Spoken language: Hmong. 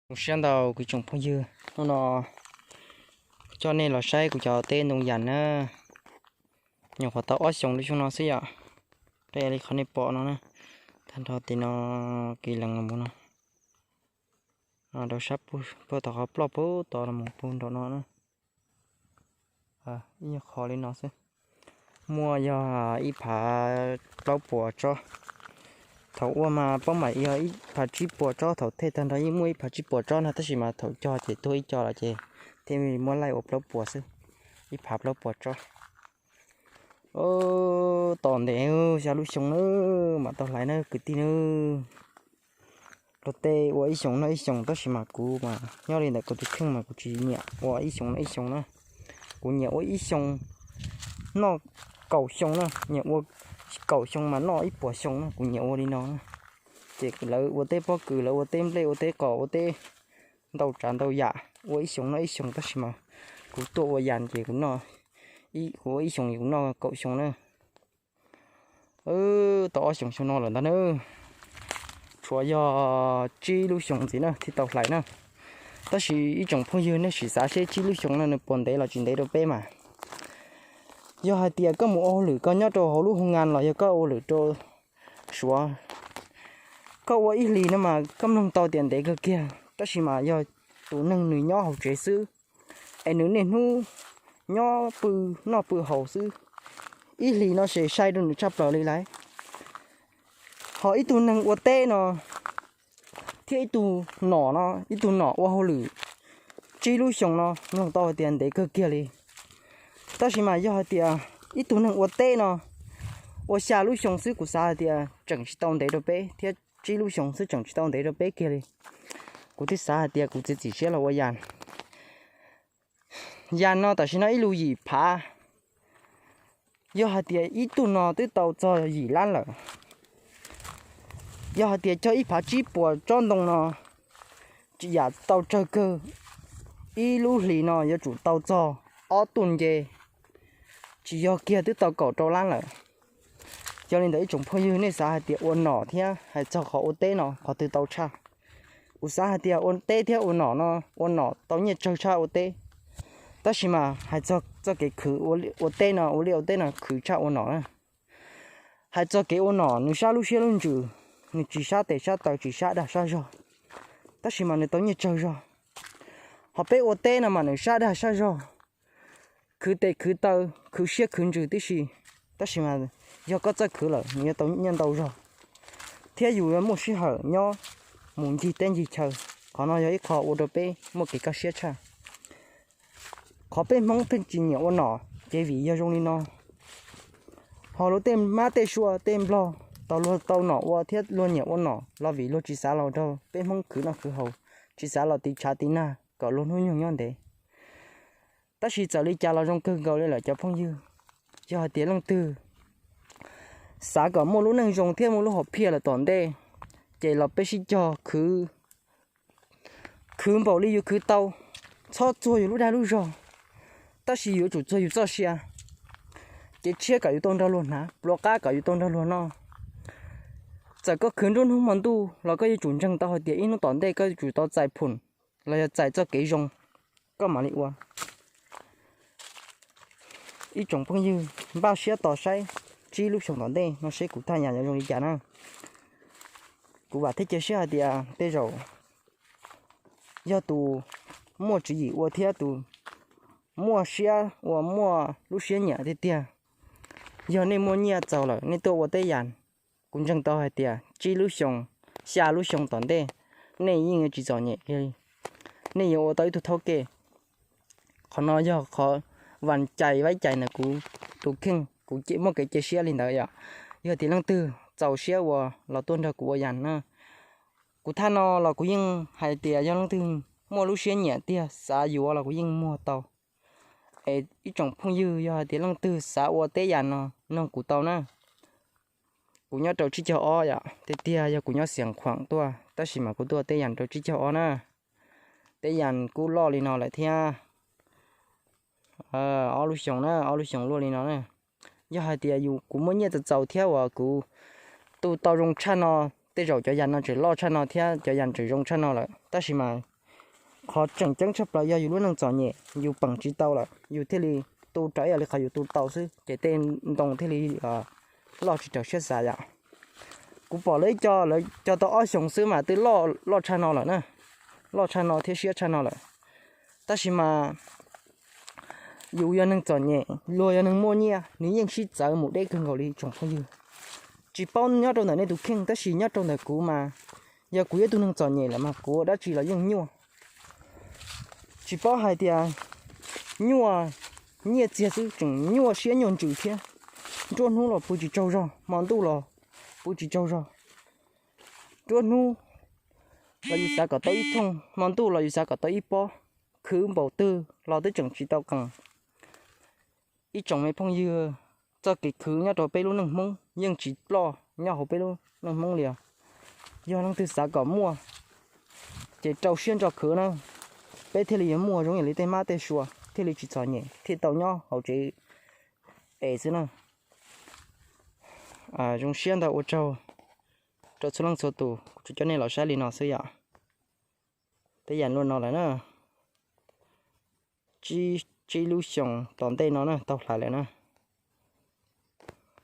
Zoo siab ntau kuv tsoom phooj ywg, hnub no coj nej los saib kuv cov teb ntoo yas na. Nyuam qhuav tau ob xyoos lub xyoo no xwb yom. Raws li qhov nej pom no na, tag nrho tim no, kev lees los no, rau sab puag tom qhov ploj puag tod los mus puag nram no na. Ib qho li no xwb. Muaj yog ib phav plaub puas tsob. Thaum ua mas paub mam yog ib phav tsib puas tsob, thaum tej tag nrho yeej muaj ib phav tsib puas tsob no, tab sis mas thaum cog ces tuag ib co lawm ces thiaj muab laij ua plaub puas xwb, ib phav plaub puas tsob. Tom ntev xya lub xyoo na mam tau hlais na kwv tij na. Luag tej ua ib xyoos noj ib xyoos, tab sis mas kuv mas nyob li ntawm kuv tus kheej mas kuv tsis nyiam ua ib xyoos noj ib xyoos na. Kuv nyiam ua ib xyoos noj kaum xyoo na, nyiam ua kaum xyoo mas noj ib puas xyoo na, kuv nyiam ua li no na. Ces lawv ua teb pob kws, lawv ua teb nplej, ua teb qos, ua teb ntau tsav ntau yam, ua ib xyoos noj ib xyoos, tab sis mas kuv tuaj ua yas ces kuv noj, kuv ua ib xyoos kuv noj kaum xyoo na. Tau ob xyoos xyoo no lawm ntag na, tshuav yog tsib lub xyoos ntxiv na thiaj tau hlais na. Tab sis ib tsoom phooj ywg nej sim xav seb tsib lub xyoos no nws puas ntev los tsis ntev rau peb mas. Yog hais tias koj mus ua hauj lwm koj nyob rau hauv lub hoo ngas los yog koj ua lwm rau Suav, koj ua ib hlis no mas koj mloog tau tias ntev kawg kiag, tab sis mas yog tus neeg nws nyob hauv tsev xwb, es nws niaj hnub nyob pw noj pw haus xwb, ib hlis no ces sai rau nws tshaj plaws li lawm. Ho ib tug neeg ua teb no thiab ib tug nom no, ib tug nom ua hauj lwm tsib lub xyoos no mloog tau hais tias ntev kawg kiag li. Tab sis mas yog hais tias ib tug neeg ua teb no ua xya lub xyoo xwb kuv xav hais tias tseem tsis tau ntev rau peb, thiab tsib lub xyoos xwb tseem tsis tau ntev rau peb kiag li. Kuv thiaj xav hais tias kuv txiav txim siab los ua yas. Yas no tam sim no ib lub yim phav, yog hais tias ib tug no twb tau txog yim lab lawm. Yog hais tias cog ib phav tsib puas tsob ntoo no, tsis yam tau tsawg kawg, ib lub hlis no yuav tsum tau txog ob tug nce, tsis yog kiag twb tau kaum rau lab lawm. Yog li ntawd ib tsoom phooj ywg nej xav hais tias ua nom thiab hais txog qhov ua teb no qhov twg tau tshaj? Kuv xav hais tias ua teb thiab ua nom no, ua nom tau nyiaj tsawg tshaj ua teb. Tab sis mas hais txog txoj kev khwv ua teb no, ua liaj ua teb no khwv tshaj ua nom na. Hais txog kev ua nom nws sab lub siab lub ntsws, nws tsis sab tes sab taw tsis sab dag sab zog, tab sis mas nws tau nyiaj tsawg zog. Ho peb ua teb no mas nws sab dag sab zog, khwv tes khwv taw, khwv siab khwv ntsws tib si, tab sis mas yog koj txawj khwv lawm nws yuav tau nyiaj ntau zog, thiab yus yuav muaj sij hawm nyob mus ncig teb ncig chaw. Qhov no yog ib qho ua rau peb muaj kev kaj siab tshaj. Qhov peb Hmoob pheej tsis nyiam ua nom ces vim yog zoo li no. Ho luag tej mab tej sua tej nplog tau luag tau nom ua thiab luag nyiam ua nom los vim luag tsis xav los nrog peb Hmoob khwv noj khwv haus, tsis xav los tiv tshav tiv nag kom luag hnub nyoog nyob ntev. Tab sis txawm li cas los zoo kawg nkaus li lawm cov phooj ywg, yog hais tias leej twg xav kom muaj lub neej zoo thiab muaj lub hom phiaj lawm tom ntej, ces los peb sib cog khwv, khwv npaum li yus khwv tau, txhob txuag yus lub dag lub zog, tab sis yuav tsum txuag yus txoj sia. Cev tshiab kom yus tau nrog luag hnav, plua qab kom yus tau nrog luag noj. Txawm koj khwv nruab hnub hmo ntuj los koj yuav tsum ntseeg tau hais tias ib hnub tom ntej koj yuav tsum tau txais phoom los yog txais txoj kev zoo, koj mam li ua. Ib tsoom phooj ywg npaj siab tos saib tsib lub xyoo tom ntej no seb kuv thaj yam yuav zoo li cas na. Kuv vam thiab cia siab hais tias tej zaum yog tus muaj tswv yim ua thiab tus muaj siab ua muaj lub siab nyiam tiag tiag, yog nej muaj nyiaj txaus lawm nej tuaj ua teb yas, kuv ntseeg tau hais tias tsib lub xyoo, xya lub xyoo tom ntej nej yeej yuav tsis txom nyem kiag li, nej yuav ua tau ib tug thaub ke. Qhov no yog qhov vam cais vaib cais ntawm kuv tus kheej, kuv muaj kev cia siab li ntawd yom. Yog tias leej twg txaus siab ua los tuaj nrog kuv ua yas na. Kuv thaj no los kuv yeej hais tias yog leej twg muaj lub siab nyiam tiag xav yuav los kuv yeej muag tau. Es ib tsoom phooj ywg yog hais tias leej twg xav ua teb yas no noog kuv tau na. Kuv nyob rau tsib caug ob yom, tiag tiag yog kuv nyob Xiav Khuam tuaj tab sis mas kuv tuaj teb yas rau tsib caug ob na. Teb yas kuj loj li no lawm thiab, ob lub xyoo na, ob lub xyoo luaj li no na. Yog hais tias yus kuv muaj nyiaj txaus txaus thiab uas kuv tu tau zoo tshaj no, tej zaum cov yas no tseem loj tshaj no thiab cov yas tseem zoo tshaj no lawm, tab sis mas Qhov tseem ceeb tshaj plaws yog yus lub neej txom nyem, yus peem tsis tau lawm, yus thiaj li tu raws ib yam li qhov yus tu tau xwb, ces tej ntoo thiaj li loj tsis raws siab xav yom. Kuv pom lawv ib co, lawv cog tau ob xyoos xwb mas twb loj tshaj no lawm na, loj tshaj no thiab siab tshaj no lawm. Tab sis mas yus yog neeg txom nyem, luag yog neeg muaj nyiaj, nws yeej sib txawv mus deb kawg nkaus li tsoom phooj ywg. Tsis paub nyob rau ntawm nej tus kheej, tab sis nyob rau ntawm kuv mas, yog kuv yog ib tug neeg txom nyem lawm mas kuv ua dab tsi los yeej nyuaj. Tsis paub hais tias nyuaj nyiaj txiag xwb, tseem nyuaj siab nyuaj ntsws thiab. Nruab hnub los pw tsis tsaug zog, hmo ntuj los pw tsis tsaug zog. Nruab hnub los yus xav kom tau ib thooj, hmo ntuj los yus xav kom tau ib pob, khwv npaum twg los twb tseem tsis tau qees. Ib tsoom me phooj ywg, txoj kev khwv nyob rau peb lub neej Hmoob yeej tsis ploj nyob hauv peb lub neej Hmoob li os. Yog leej twg xav kom muaj, ces rau siab ntso khwv na, peb thiaj li yuav muaj zoo ib yam li tej mab tej sua, thiaj li tsis txom nyem, thiaj tau nyob hauv tsev es xwb na. Zoo siab ntau, ua tsaug rau txhua leej txhua tus, kuv tsuas coj nej los saib li no xwb yom. Tej yam luaj no lawm na, tsib lub xyoos tom ntej no na tau hlais lawm na.